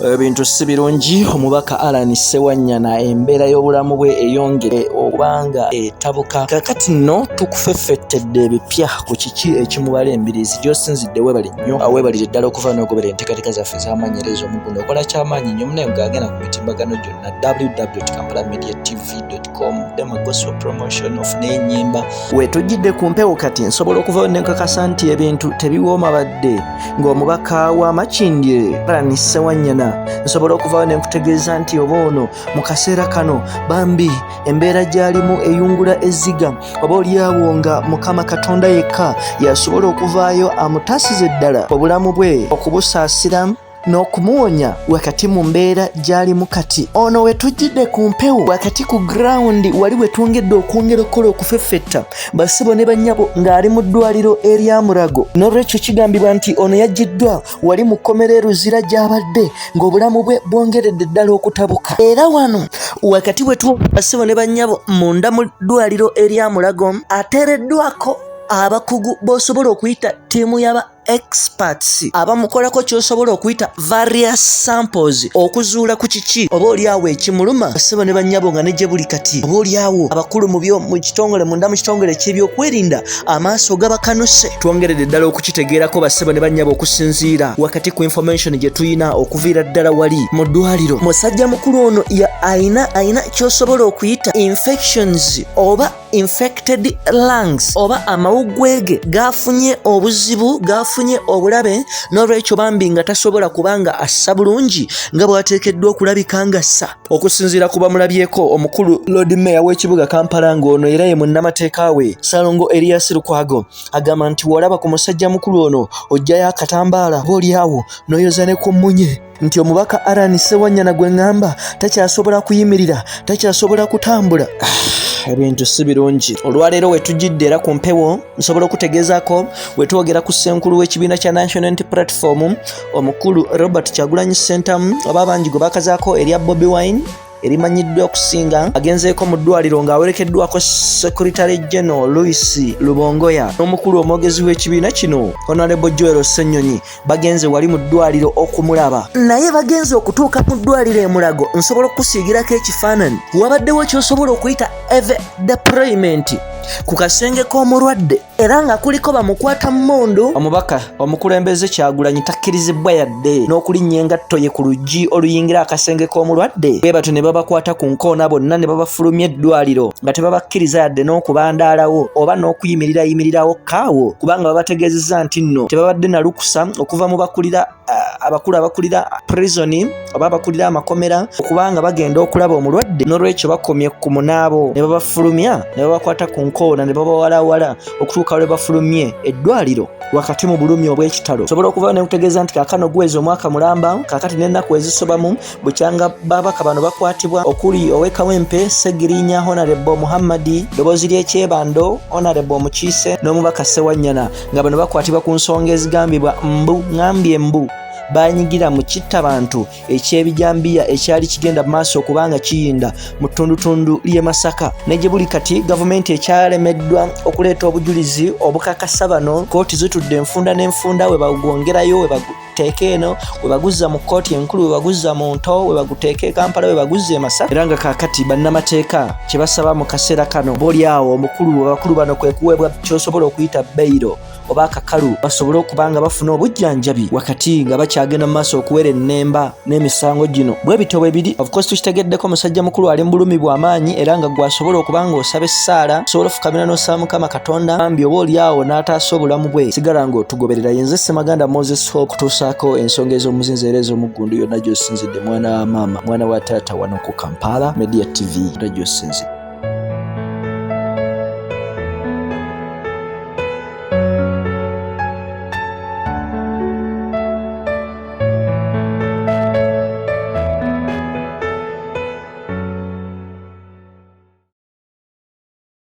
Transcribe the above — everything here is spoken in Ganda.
Ebintu si birungi. Omubaka Allan Ssewanyana embeera y'obulamu bwe eyongere okubanga etabuka. Kakati nno tukufeffettedde ebipya ku kiki ekimubala embiriizi gy'osinzidde. Weebale nnyo, weebalire ddala okuva n'ogobera enteekateeka zaffe ez'amaanyi omuguno. Okola kyamaanyi nnyo munaye gagenda ku mitimbagano gyonna www.kampalamediatv.com dema gospel promotion ofune ennyimba. Wetujjidde ku mpewo kati nsobola okuvayo nenkakasa nti ebintu tebiwooma badde ng'omubaka wa Makindye Allan Ssewanyana. Nsobola okuvayo nenkutegeeza nti oba ono mu kaseera kano bambi embeera gy'alimu eyungula ezziga, oba oliawo nga Mukama Katonda yekka yasobola okuvaayo amutaasize ddala obulamu bwe okubusaasira n'okumuwonya wakati mu mbeera gy'alimu kati. Ono we tujjidde ku mpewo wakati ku ground wali we twongedde okwongera okukola okufeffetta bassebo ne bannyabo ng'ali mu ddwaliro erya Mulago. N'olwekyo kigambibwa nti ono yaggiddwa wali mu kkomera e Luzira gy'abadde ng'obulamu bwe bwongeredde ddala okutabuka. Era wano wakati we bassebo ne bannyabo munda mu ddwaliro erya Mulago ateereddwako abakugu b'osobola okuyita ttiimu y'aba experts abamukolako ky'osobola okuyita various samples okuzuula ku kiki oba oliawo ekimuluma. Bassebo ne bannyabo, nga ne gye buli kati oba oliawo abakulu mu byo mu kitongole munda mu kitongole eky'ebyokwerinda amaaso gabakanuse. Twongeredde ddala okukitegeerako, bassebo ne bannyabo, okusinziira wakati ku information gye tulina okuviira ddala wali mu ddwaliro, musajja mukulu ono ayina ky'osobola okuyita infections oba infected lungs oba amawuggwe ge gafunye obuzibu, gafunye obulabe. N'olwekyo bambi nga tasobola kubanga assa bulungi nga bw'ateekeddwa okulabika nga ssa. Okusinziira ku bamulabyeko, omukulu Lord Mayor w'ekibuga Kampala, ng'ono era ye munnamateeka we, Ssalongo Erias Lukwago, agamba nti w'olaba ku musajja mukulu ono ojjayo akatambaala oba oliawo n'oyoza ne ku mmunye nti omubaka Allan Ssewanyana gwe ŋŋamba takyasobola kuyimirira, takyasobola kutambula. Ebintu si birungi. Olwaleero we tujjidde era ku mpewo nsobola okutegeezaako we twogera ku ssenkulu w'ekibiina kya National Unity Platform, omukulu Robert Kyagulanyi Ssentamu, oba abangi gwe bakazaako erya Bobi Wine erimanyiddwa okusinga, agenzeeko mu ddwaliro ng'awerekeddwako Secretary General Louis Lubongoya n'omukulu omwogezi w'ekibiina kino, Honorable Joel Ssenyonyi. Bagenze wali mu ddwaliro okumulaba, naye bagenze okutuuka mu ddwaliro e Mulago, nsobola okukusiigirako ekifaananyi, wabaddewo ky'osobola okuyita heavy deployment ku kasenge k'omulwadde era nga kuliko bamukwata mmundu. Omubaka omukulembeze Kyagulanyi takkirizibwa yadde n'okulinnya engatto ye ku luggi oluyingira akasenge k'omulwadde. Bwe batyo ne babakwata ku nkoona bonna ne babafulumya eddwaliro nga tebabakkiriza yadde n'okubandaalawo oba n'okuyimirira yimirirawo kaawo, kubanga babategeezezza nti nno tebabadde na lukusa okuva mu bakulira abakulu abakulira prison oba abakulira amakomera okubanga bagenda okulaba omulwadde. N'olwekyo bakomye ku munaabo ne babafulumya ne babakwata ku nkoona ne babawalawala okutuuka lwe bafulumye eddwaliro wakati mu bulumi obw'ekitalo. Sobola okuvayo ne nkutegeeza nti kaakano guweza omwaka mulamba kaakati n'ennaku ezisobamu bukyanga babaka bano bakwatibwa, okuli ow'e Kawempe Segirinya Honorable Muhammadi Ddoboozi ly'Ekyebando Honorable Mukiise n'omubaka Ssewanyana, nga bano bakwatibwa ku nsonga ezigambibwa mbu ŋambye mbu banyigira mu kittabantu eky'ebijambiya ekyali kigenda mu maaso okubanga kiyinda mu ttundutundu ly'e Masaka. Ne gye buli kati gavumenti ekyalemeddwa okuleeta obujulizi obukakasa bano. Kkooti zitudde enfunda n'enfunda, we bagwongerayo, we baguteeka eno, we baguzza mu kkooti enkulu, we baguzza mu nto, we baguteeka e Kampala, we baguzza e Masaka. Era nga kaakati bannamateeka kye basaba mu kaseera kano booli awo omukulu abakulu bano kwe kuweebwa ky'osobola okuyita beyiro oba akakalu, basobole okuba nga bafuna obujjanjabi wakati nga bakyagenda mu maaso okuwera ennemba n'emisango gino. Bwe bityo bwe biri. Of course tukitegeddeko musajja mukulu ali mu bulumi bw'amaanyi, era nga gwasobola okuba nga osaba essaala, osobola ofukamira n'osaba Mukama Katonda bambi oba oli awo n'ataasa obulamu bwe. Sigala ng'otugoberera. Yenze Ssemaganda Moses Hope, kutuusaako ensonga ez'omuzinzi era ez'omuggundu yonna gy'osinzidde, mwana wa maama, mwana wa taata, wano ku Kampala Media TV yonna gy'osinzidde.